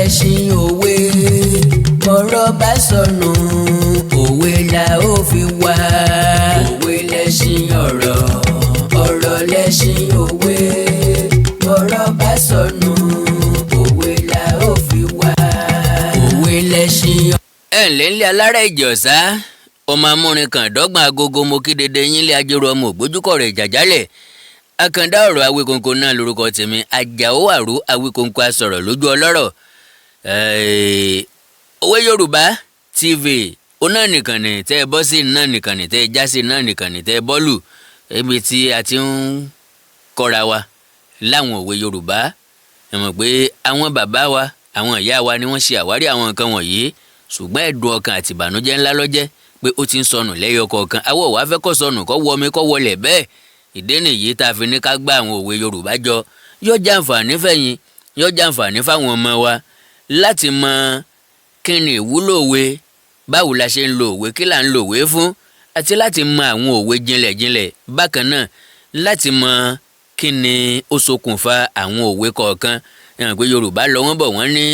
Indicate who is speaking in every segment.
Speaker 1: Lẹ́ṣin òwe, bọ́rọ̀ bá sọnù, òwe la ó fi wá. Òwe lẹ́ṣin ọ̀rọ̀, ọ̀rọ̀ lẹ́ṣin òwe, bọ́rọ̀ bá sọnù, òwe la ó fi wá. Òwe lẹ́ṣin.
Speaker 2: Ẹ ǹlẹ́ ńlẹ́ alára ìjọ̀sá, ọmọ amúrin kan dọ́gbọ̀n agogo, mo kí dédé yín lé ajérò, ọmọ ògbójúkọ̀ rẹ̀ jàjálẹ̀. Àkàndá ọ̀rọ̀ Awíkonko náà lórúkọ tèmi, Àjàó àrò Awíkonko, asọ̀rọ̀ lójú ọlọ́rọ̀. Òwe Yorùbá TV oná nìkan ní tẹ́ ẹ bọ́ sí, náà nìkan ní tẹ́ ẹ já sí, náà nìkan ní tẹ́ ẹ bọ́ọ̀lù ibi tí a ti ń kọ́ra wa láwọn òwe Yorùbá. Ẹ mọ̀ pé àwọn bàbá wa, àwọn ìyá wa ni wọ́n ṣe àwárí àwọn nǹkan wọ̀nyí, ṣùgbọ́n ẹ̀dùn ọkàn àti ìbànújẹ́ ńlá ló jẹ́ pé ó ti ń sọnù lẹ́yọ kọ̀ọ̀kan. Awọ́ wàá fẹ́ kó sọnù, kó wọmi, kó wọlẹ̀ bẹ́ẹ̀. Ìdí nìyí tá a fi ní ká gbá àwọn òwe Yorùbá jọ. Yóò jàǹfààní fẹ̀yìn, yóò jàǹfààní fáwọn ọmọ wa láti mọ kí ni ìwúlò òwe, báwo la ṣe ń lo òwe, kí là ń lo òwe fún, àti láti mọ àwọn òwe jinlẹ̀jinlẹ̀. Bákan náà, láti mọ kí ni ó ṣokùnfà àwọn òwe kọ̀ọ̀kan. Yàrá pé Yorùbá lọ wọ́n bọ̀, wọ́n ní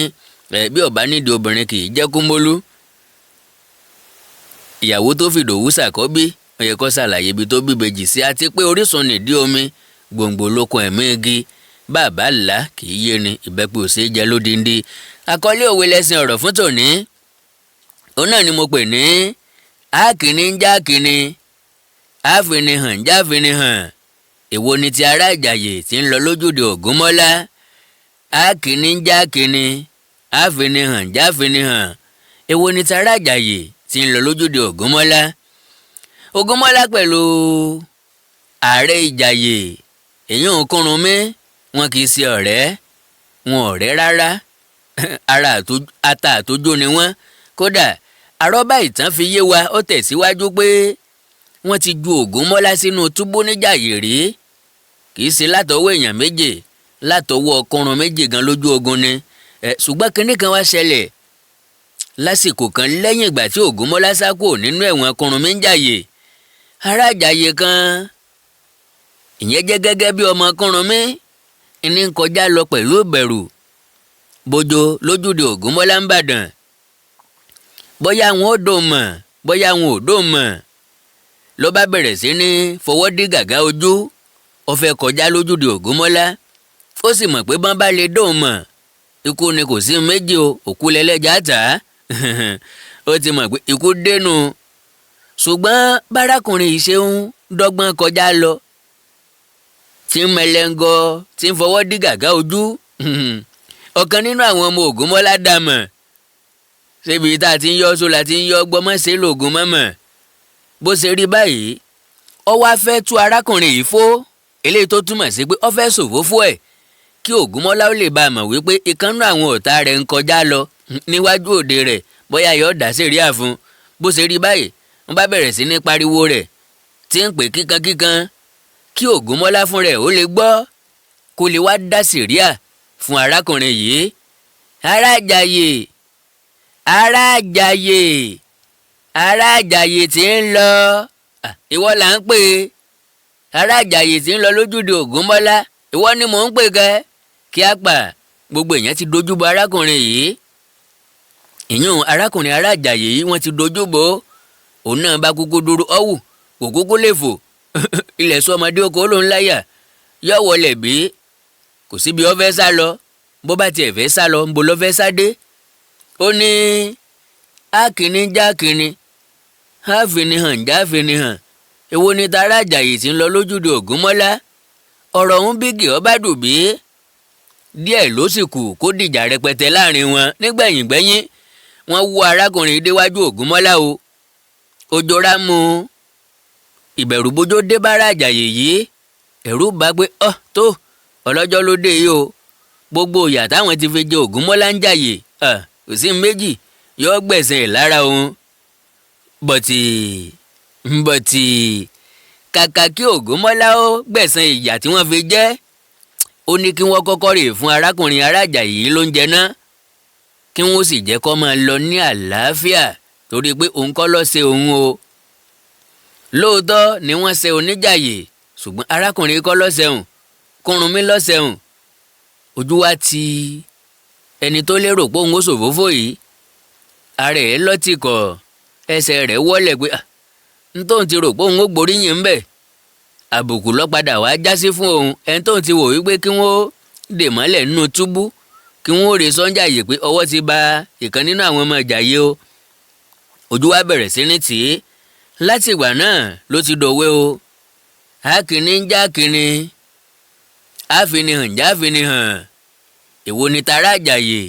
Speaker 2: bí ó bá nídìí obìnrin, kì í jẹ́ kúmólú. Ìyàwó tó fìdòwú ṣàkọ́bí, ó yẹ kó ṣàlàyé ibi tó bíbejì sí, àti pé orísun nìdí omi, gbòǹgbò lókun ẹ̀mí igi, bàbá là kì í yé ni, ìbẹ́pẹ ò ṣeé jẹ lódindi. Àkọlé òwe lẹ́sìn ọ̀rọ̀ fún tòní, òun náà ni mo pè ní ákìní ń jákìní, áfinihàn jáfinihàn. Èwo ni ti ará Ìjàyè tí ń lọ lójúde Ògúnmọ́lá? Ákìní ń jákìní, áfinihàn jáfinihàn. Èwo ni ti ará Ìjàyè tí ń lọ lójúde Ògúnmọ́lá? Ògúnmọ́lá pẹ̀lú ààrẹ Ìjàyè, èyí ò Kúrúnmí, wọn kì í ṣe ọ̀rẹ́, wọn ọ̀rẹ́ rárá, ara ata àtójó ni wọ́n. Kódà, àrọ́bá ìtàn fi yé wa, ó tẹ̀síwájú pé wọ́n ti ju Ògúnmọ́lá sínú túbú níjàyè rí, kì í ṣe látọwọ́ èèyàn méje, látọwọ́ ọkùnrin méje gan lójú ogun ni. Ṣùgbọ́n kinní kan wá ṣẹlẹ̀ lásìkò kan lẹ́yìn ìgbà tí Ògúnmọ́lá sá kúrò nínú ẹ̀wọ̀n Kúrúnmí ń jàyè. Ará Ìjàyè kan, ìyẹn jẹ́ gẹ́gẹ́ bí ọmọ Kúrúnmí, ní ń kọjá lọ pẹ̀lú ìbẹ̀rù bójó lójúde Ògúnmọ́lá ń bàdàn. Bóyá àwọn ò dò mọ̀, bóyá àwọn ò dò mọ̀, ló bá bẹ̀rẹ̀ sí ní fọwọ́ dí gàgá ojú. Ó fẹ́ kọjá lójúde Ògúnmọ́lá, ó sì mọ̀ pé bọ́n bá lè dóun mọ̀, ikú ni, kò sí méjì o, òkú lẹ́lẹ́jà tà á. Ó ti mọ̀ pé ikú dénú. Ṣùgbọ́n bárakùnrin yìí ṣe ń dọ́gbọ́n kọjá lọ, tí ń mẹlẹ́ngọ, tí ń fọwọ́ dí gàgá ojú, ọ̀kan nínú àwọn ọmọ Ògúnmọ́lá dà mọ̀. Ṣébi tá a ti ń yọ só la ti ń yọ gbọmọ́ ṣe lóògùn mọ́mọ́. Bó ṣe rí báyìí, ó wá fẹ́ tú arákùnrin yìí fó, eléyìí tó túmọ̀ sí pé ó fẹ́ ṣòfófó ẹ̀, kí Ògúnmọ́lá ó lè bá a mọ̀ wípé ìkànnú àwọn ọ̀tá rẹ̀ ń kọjá lọ níwájú òde rẹ̀, bóyá yóò dá sẹ̀ríà fún. Bó ṣe rí báyìí, wọ́n bá bẹ̀rẹ̀ sí ní pariwo rẹ̀, tí ń pè kíkankíkan kí Ògúnmọ́lá fún rẹ̀ ó lè gbọ́, kó lè wá dá sẹ̀ríà fún arákùnrin yìí. Ará Ìjàyè, ará Ìjàyè, ará Ìjàyè tí ń lọ, ìwọ là ń pè é. Ará Ìjàyè tí ń lọ lójúde Ògúnmọ́lá, ìwọ ni mò ń pè kẹ́. Kí á pa gbogbo èèyàn ti dojú bọ arákùnrin yìí, ìyún arákùnrin ará Ìjàyè yìí, wọ́n ti dojú bò ó. Òun náà bá kúkú dúró, ọ̀wù kò kúkú lè fò ilẹ̀ sọ ọmọdé oko ló ń láyà yọ wọlé bí kò síbi ó fẹ́ sá lọ. Bó bá tiẹ̀ fẹ́ sá lọ, ńbo ló fẹ́ sá dé? Ó ní ákìní jákìní, áfinihàn jáfinihàn, èwo ni tara Àjàyè tí ń lọ lójúde Ògúnmọ́lá? Ọ̀rọ̀ ọ̀hún bí gì ọ́ bá dùn bí díẹ̀ ló sì kù kó dìjà rẹpẹtẹ láàrin wọn. Nígbẹ̀yìngbẹ́yín, wọ́n wú arákùnrin déwájú Ògúnmọ́lá o. Òjòrà mú ìbẹ̀rùbojo dé bára Àjàyè yìí, ẹ̀rù bá pé ọ́ tó ọlọ́jọ́ ló dé yìí o, gbogbo ìyà táwọn ti fi jẹ Ògúnmọ́lá ń jàyè, kò sí méjì, yóò gbẹ̀sẹ̀ ẹ̀ lára òun. Bọ̀tì bọ̀tì, kàkà kí Ògúnmọ́lá ó gbẹ̀san ìyà tí wọ́n fi jẹ́, ó ní kí wọ́n kọ́kọ́ rè fún arákùnrin ará Àjàyí yìí lóúnjẹ náà, kí wọ́n sì jẹ́ kó máa lọ ní àlàáfíà, torí pé òun kọ́ ló ṣe òun o. Lóòótọ́ ni wọ́n ṣe oníjàyè, ṣùgbọ́n arákùnrin kọ́ ló ṣẹ̀hùn, Kúrúnmí ló ṣẹ̀hùn. Ojú wa ti Ẹni tó lérò pé òun ó ṣòfófó yìí, ara ẹ̀ lọ́tìkọ̀, ẹsẹ̀ rẹ̀ wọ́lẹ̀ pé n tóun ti rò pé òun ó gboríyìn ńbẹ̀, àbùkù lọ́padà wàá já sí fún òun. Ẹni tóun ti wò wípé kí wọ́n dè mọ́lẹ̀ nínú túbú, kí wọ́n rè sọ́njà yìí pé ọwọ́ ti ba ìkan nínú àwọn ọmọ ìjàyè o, ojú wa bẹ̀rẹ̀ sí ní tì í. Láti ìgbà náà ló ti dòwe o: àkìní ń já kìíní, àfinihàn já finihàn. Èwo ni tara àjàyè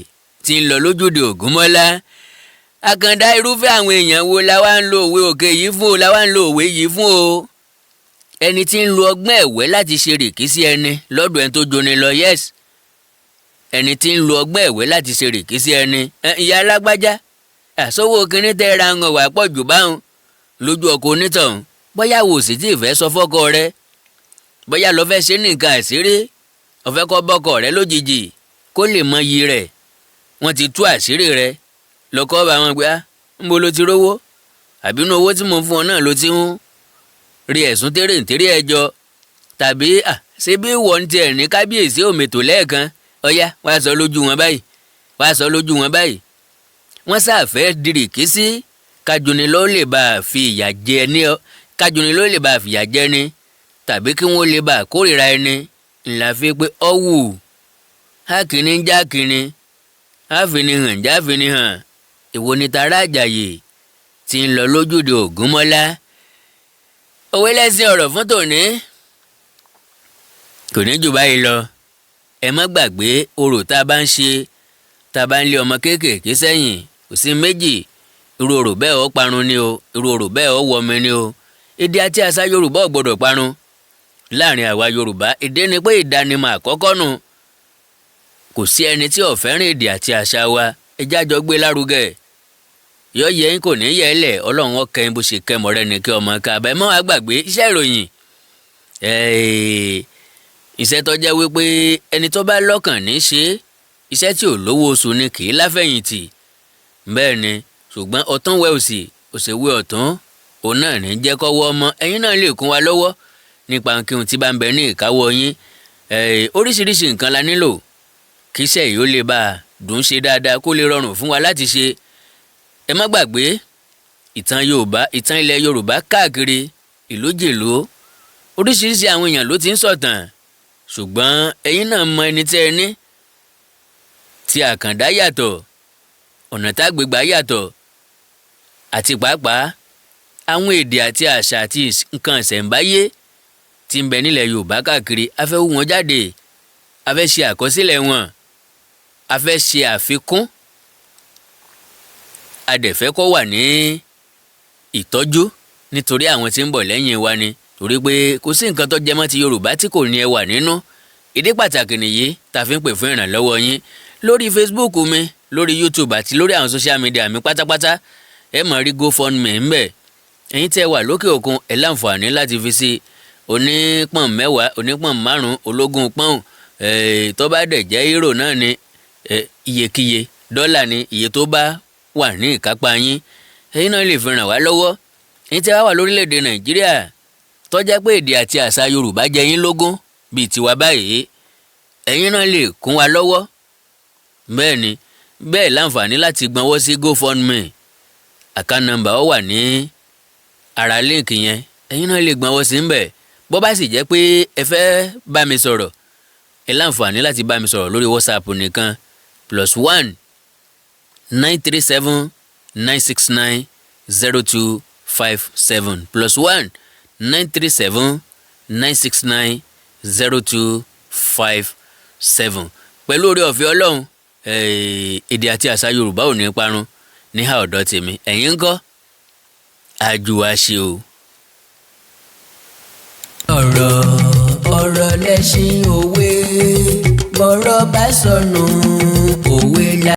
Speaker 2: tí ń lọ lójúde Ògúnmọ́lá? Àkàndá, irúfẹ́ àwọn èèyàn wo la wá ń lo òwe òkè yìí fún o, la wá ń lo òwe yìí fún o? Ẹni tí ń lo ọgbọ́n ẹ̀wẹ́ láti ṣe rìkísí ẹni lọ́dọ̀ ẹni tó joni lọ. Yes, ẹni tí ń lo ọgbọ́n ẹ̀wẹ́ láti ṣe rìkísí ẹni. Ìyá alágbájá, àsọwọ́ kínní tẹ́ ra ń wà pọ̀ jù báwọn lójú ọkọ̀ onítọ̀hún, bóyá wò sì tí ì fẹ́ sọ fọ́kọ rẹ, bóyá lọ fẹ́ ṣe nǹkan àṣírí, ọ̀fẹ́ kọ́ bọ́kọ rẹ lójijì kó lè mọ iyì rẹ̀. Wọ́n ti tú àṣírí rẹ lọ́kọ́ bá wọn gbé á, ń bo ló ti rówó, àbí inú owó tí mo fún ọ náà ló ti ń rí ẹ̀sùn tẹ́rẹ̀ tẹ́rẹ̀ ẹjọ́, tàbí ṣé bí wọ́n ti ẹ̀ ní kábíyèsí òmètò lẹ́ẹ̀kan, ọ̀yá wàá sọ lójú wọn báyìí, wàá sọ lójú wọn báyìí. Wọ́n sáfẹ́ dirìkí sí kájúni ló lè bá a fi ìyà jẹ ní ọ, kájúni ló lè bá a fìyà jẹ ni, tàbí kí wọ́n lè bá a kórìíra ẹni ńlá fi pé ọ̀wù hákìní ń já kìíní, háfìní hàn jáfìní hàn. Èwo ni tara àjàyè tí ń lọ lójúde Ògúnmọ́lá? Òwe lẹ́sìn ọ̀rọ̀ fún tòní kò ní jù báyìí lọ. Ẹ má gbàgbé, orò tá a bá ń ṣe, tá a bá ń lé ọmọ kéékèèké sẹ́yìn, kò sí méjì, irú orò bẹ́ẹ̀ ó parun ni o, irú orò bẹ́ẹ̀ ó wọmi ni o. Èdè àti àṣà Yorùbá ò gbọdọ̀ parun láàrin àwa Yorùbá. Èdè ni pé ìdánimọ̀ àkọ́kọ́ nù. Kò sí ẹni tí ò fẹ́ràn èdè àti àṣà wa. Ẹ jẹ́ á jọ gbé lárugẹ. Yọ yẹ yín, kò ní yẹ ẹ lẹ̀. Ọlọ́run ọkẹ́ bó ṣe kẹ́ mọ̀rẹ́ ní kí ọmọ ká abẹ́ mọ́ àgbàgbé iṣẹ́ ìròyìn, iṣẹ́ tó jẹ́ wípé ẹni tó bá lọ́kàn ní ṣe, iṣẹ́ tí ò lówó oṣù ni, kì í láfẹ̀yìntì. Bẹ́ẹ̀ ni, ṣùgbọ́n ọ̀tún wẹ̀ òsì, òṣèwé ọ̀tún, òun náà ní jẹ́ kọ́wọ́ ọmọ. Ẹ̀yin náà lè kún wa lọ́wọ́ nípa kí ohun tí bá ń bẹ ní ìkáwọ́ yín. Oríṣiríṣi nǹkan la nílò kí iṣẹ́ yìí ó lè bá a dùn ṣe dáadáa, kó lè rọrùn fún wa láti ṣe. Ẹ má gbàgbé ìtàn Yorùbá, ìtàn ilẹ̀ Yorùbá káàkiri ìlú jèlú. Oríṣiríṣi àwọn èèyàn ló ti ń sọ̀tàn, ṣùgbọ́n ẹ̀yin náà mọ ẹni tẹ́ ẹ ní tí Àkàndá yàtọ̀, ọ̀nà tágbègbà yàtọ̀, àti pàápàá àwọn èdè àti àṣà àti nǹkan ìṣẹ̀ǹbáyé tí ń bẹ nílẹ̀ Yorùbá káàkiri. A fẹ́ hú wọn jáde, a fẹ́ ṣe àkọsílẹ̀ wọn, a fẹ́ ṣe àfikún, a dẹ̀ fẹ́ kó wà ní ìtọ́jú nítorí àwọn tí ń bọ̀ lẹ́yìn wa ni, torí pé kò sí nǹkan tó jẹmọ́ ti Yorùbá tí kò ní ẹwà nínú. Ìdí pàtàkì nìyí tá a fi ń pè fún ìrànlọ́wọ́ yín lórí Facebook mi, lórí YouTube àti lórí àwọn social media mi pátápátá. Ẹ máa rí GoFundMe ńbẹ̀. Ẹ̀yin tẹ́ wà lókè òkun, ẹ láǹfààní láti fi sí onípọ̀n 10, onípọ̀n 5, ológun pọ́ùn, tó bá dẹ̀ jẹ́ euro náà ni, iyekíye dọ́là ni, iye tó bá wà ní ìkápá yín, ẹ̀yin náà lè fi ràn wá lọ́wọ́. Ẹ̀yin tẹ́ wá wà lórílẹ̀‐èdè Nàìjíríà tó jẹ́ pé èdè àti àṣà Yorùbá jẹ yín lógún bíi tiwa báyìí, ẹ̀yin náà lè kún wa lọ́wọ́. Bẹ́ẹ̀ ni, bẹ́ẹ̀ láǹfààní láti gbọ́nwọ́ sí GoFundMe. Account number ó wà ní ara link yẹn, ẹ̀yin náà lè gbọ́nwọ́ sí ń bẹ̀. Bó bá sì jẹ́ pé ẹ fẹ́ bá mi sọ̀rọ̀, ẹ láǹfààní láti bá mi sọ̀rọ̀ lórí WhatsApp nìkan: +1 937 969 0257, +1 937 969 0257. Pẹ̀lú oore ọ̀fẹ́ Ọlọ́run, èdè àti àṣà Yorùbá ò ní parun níhà ọ̀dọ̀ tèmi. Ẹ̀yin ńkọ́? Àjùwà ṣe o.
Speaker 1: Ọ̀rọ̀, ọ̀rọ̀ lẹ́ṣin òwe. Bọ́rọ̀ bá sọnù, òwe la.